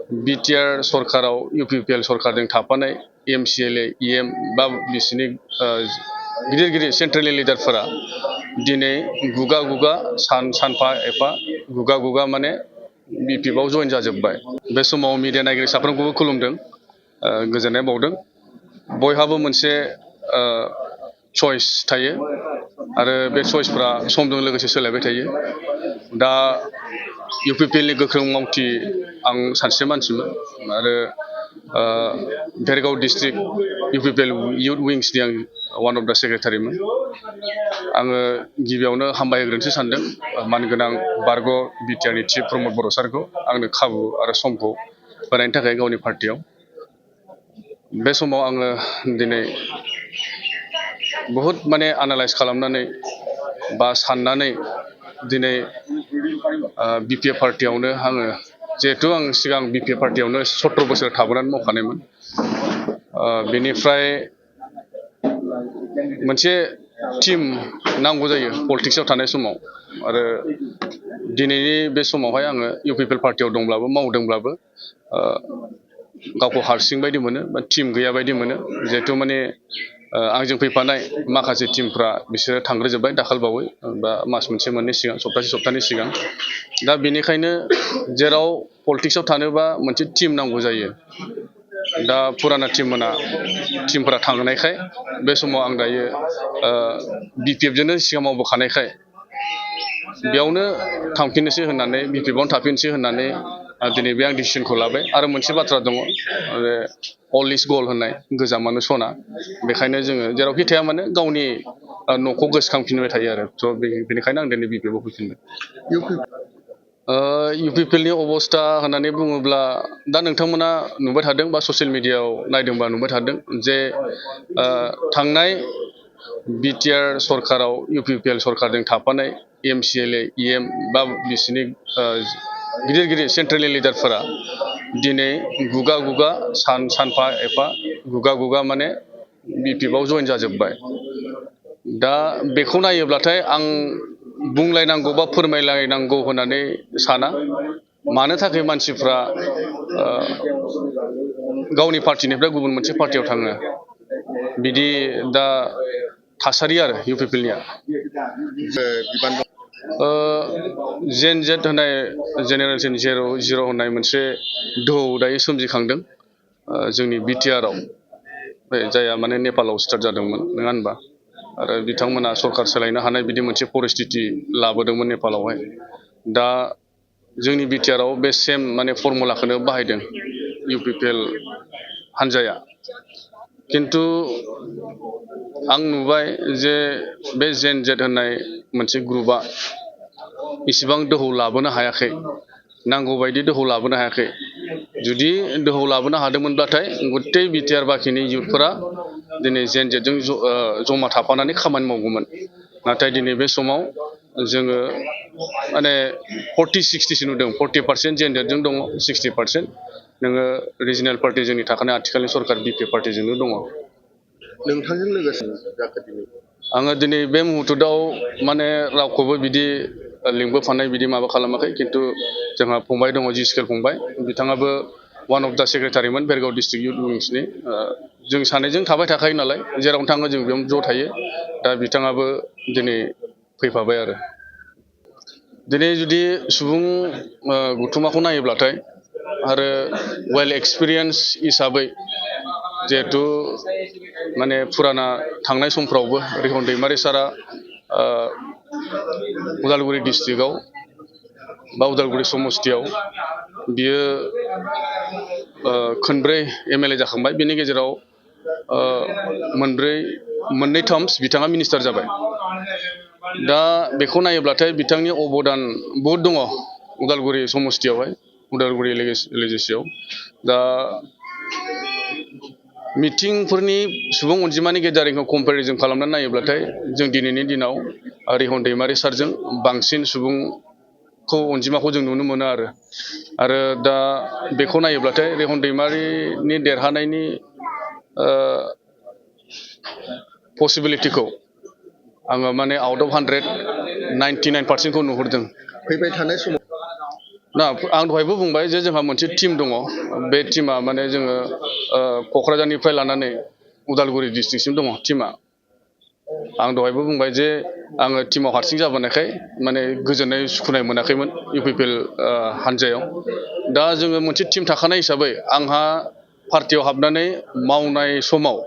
BTR सरकाराव UPPL सरकारजों थाफानाय MCLA EM बा बिसिनि गिदिर गिदिर सेन्ट्रेलनि लिडारफोरा दिनै गुगा गुगा सानफा एफा गुगा माने बिपिएफआव जइन जाजोब्बाय। बे समाव मिडिया नायगिरि साफ्रोमखौबो खुलुमदों, गोजोननाय बावदों। बयहाबो मोनसे चइस थायो आरो बे चइसफ्रा समजों लोगोसे सोलायबाय थायो। दा इउपिपिएलनि गोख्रों मावथि आं सासे मानसिमोन आरो भेरगाव डिस्ट्रिक्ट इउपिपिएल इयुथ विंसनि आं वान अफ दा सेक्रेटारिमोन। आङो गिबियावनो हामबाय होग्रोनोसो सानदों मानगोनां बारग' बिटिआरनि चिफ प्रमद बर' सारखौ आंनो खाबु आरो समखौ होनायनि थाखाय गावनि पार्टियाव। बे समाव आङो दिनै बहुद माने एनालाइज खालामनानै बा साननानै दिनै बिपिएफ पार्टियावनो आङो, जिहेथु आं सिगां बिपिएफ पार्टियावनो 17 बोसोर थाबोनानै मावखानायमोन, बेनिफ्राय मोनसे टीम नांगौ जायो पलिटिक्सआव थानाय समाव। आरो दिनैनि बे समावहाय आङो इउपिपिएल पार्टियाव दंब्लाबो मावदोंब्लाबो गावखौ हारसिं बायदि मोनो बा टीम गैया बायदि मोनो। जिहेथु माने आंजों फैफानाय माखासे टीमफ्रा बिसोरो थांग्रोजोब्बाय दाखालिबावै बा मास मोनसे मोननै सिगां, सप्तानै सिगां। दा बेनिखायनो जेराव पलिटिक्सआव थानोबा मोनसे टीम नांगौ जायो। दा फुराना टीमफोरा थांनायखाय बे समाव आं दायो बिपिएफजोंनो सिगां मावबोखानायखाय बेयावनो थांफिननोसै होननानै, बिपिएफआवनो थाफिननोसै होननानै दिनै बे आं डिसिसनखौ लाबाय। आरो मोनसे बाथ्रा दङ, अल इज गल्ड होननाय, गोजामानो सना। बेखायनो जोङो जेरावखि थाया मानो गावनि न'खौ गोसोखांफिनबाय थायो आरो। थ' बेनिखायनो आं दिनै बिपिएफआव फैफिनबाय। इउपिपिएलनि अबस्था होननानै बुङोब्ला दा नोंथांमोना नुबाय थादों बा ससियेल मिडियायाव नायदोंबा नुबाय थादों जे थांनाय बिटिआर सरकाराव इउपिपिएल सरकारजों थाफानाय एमसिएलए इएम बा बिसिनि गिदिर गिदिर सेन्ट्रेलनि लिडारफोरा दिनै गुगा सानफा एफा गुगा माने बिपिएफआव जइन जाजोब्बाय। दा बेखौ नायोब्लाथाय आं बुंलायनांगौ बा फोरमायलायनांगौ होननानै साना। मानो थाखाय मानसिफ्रा गावनि पार्टिनिफ्राय गुबुन मोनसे पार्टियाव थाङो, बिदि दा थासारि आरो इउपिपिएलनिया। जेन-जेट होननाय जेनेरेसन जिर' होननाय मोनसे दोहौ दायो सोमजिखांदों जोंनि बिटिआरआव, जायहा माने नेपालाव स्टार्ट जादोंमोन, नङा होनबा? आरो बिथांमोना सरकार सोलायनो हानाय बिदि मोनसे परिस्थिति लाबोदोंमोन नेपालावहाय। दा जोंनि बिटिआरआव बे सेम माने फर्मुलाखौनो बाहायदों इउपिपिएल हान्जाया। खिन्थु आं नुबाय जे बे जेन-जेट होननाय मोनसे ग्रुपआ इसिबां दोहौ लाबोनो हायाखै, नांगौबायदि दोहौ लाबोनो हायाखै। जुदि दोहौ लाबोनो हादोंमोनब्लाथाय गथै बिटिआर बाखिनि इयुथफोरा दिनै जेन-जेटजों जमा थाफानानै खामानि मावगौमोन। नाथाय दिनै बे समाव जोङो माने 40-60सो नुदों। 40% जेन-जेटजों दङ, 60% नोङो रिजनेल पार्टि जोंनि थाखानाय आथिखालनि सरकार बिपिएफ पार्टिजोंनो दङ। नोंथांजों लोगोसे जाखो दिनै? आङो दिनै बे मुहुर्तआव माने रावखौबो बिदि लिंबोफानाय बिदि माबा खालामाखै। खिन्थु जोंहा फंबाय दङ, जिस्केल फंबाय, बिथाङाबो वान अफ दा सेक्रेटारिमोन भेरगाव डिस्ट्रिक्ट इयुथ विंसनि। जों सानैजों थाबाय थाखायो नालाय, जेरावनो थाङो जों बेयावनो ज' थायो। दा बिथाङाबो दिनै फैफाबाय आरो। दिनै जुदि सुबुं गुथुमाखौ नायोब्लाथाय आरो वेल एक्सपिरियेन्स हिसाबै, जिहेथु माने फुराना थांनाय समफ्रावबो रिहन दैमारि सारा उदालगुरि डिस्ट्रिक्टआव बा उदालगुरि समस्तियाव बियो खनब्रै एमएलए जाखांबाय। बिनि गेजेराव मोननै टार्म्स बिथाङा मिनिस्टार जाबाय। दा बेखौ नायोब्लाथाय बिथांनि अबदान बहुद दङ उदालगुरि समस्तियावहाय, उदालगुरि लेजिस्लेचरआव। दा मिटिंफोरनि सुबुं अनजिमानि गेदारिंखौ कम्पेरिजन खालामनानै नायोब्लाथाय जों दिनैनि दिनाव रिहन दैमारि सारजों बांसिन सुबुंखौ अनजिमाखौ जों नुनो मोनो आरो दा बेखौ नायोब्लाथाय रिहन दैमारिनि देरहानायनि पसिबिलिटिखौ आङो माने आउट अफ 100 99% नुहुरदों। फैबाय थानाय समाव ना आं दहायबो बुंबाय जे जोंहा मोनसे टीम दङ बे टीमा माने जोङो क'क्राझारनिफ्राय लानानै उदालगुरि डिस्ट्रिक्टसिम दङ टीमा आं दहायबो बुंबाय जे आङो टीमाव हारसिं जाबोनायखाय माने गोजोननाय सुखुनाय मोनाखैमोन इउपिपिएल हानजायाव दा जोङो मोनसे टीम थाखानाय हिसाबै आंहा पार्टियाव हाबनानै मावनाय समाव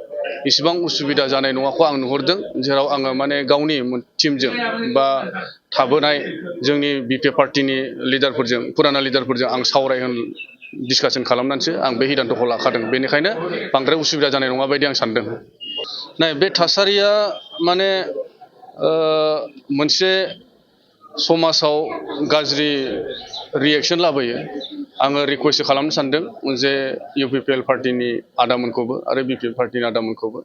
इसिबां उसुबिदा जानाय नङाखौ आं नुहुरदों जेराव आङो माने गावनि टीमजों बा थाबोनाय जोंनि बिपिएफ पार्टिनि लिडारफोरजों फुराना लिडारफोरजों आं डिसकासन खालामनानैसो आं बे हिदानथ'खौ लाखादों बेनिखायनो बांद्राय उसुबिदा जानाय नङा बायदि आं सानदों नाय बे थासारिया माने मोनसे समाजाव गाज्रि रिएक्सन लाबोयो आङो रिकुवेस्ट खालामनो सानदों जे इउपिपिएल पार्टिनि आदामोनखौबो आरो बिपिएफ पार्टिनि आदामोनखौबो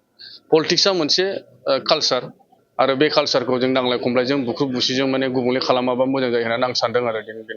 पलिटिक्सआ मोनसे कालचार आरो बे कालचारखौ जों नांलाय खमलायजों बुख्रुब बुसिजों माने गुबुंले खालामाबा मोजां जायो होननानै आं सानदों आरो दिनैनि दिनाव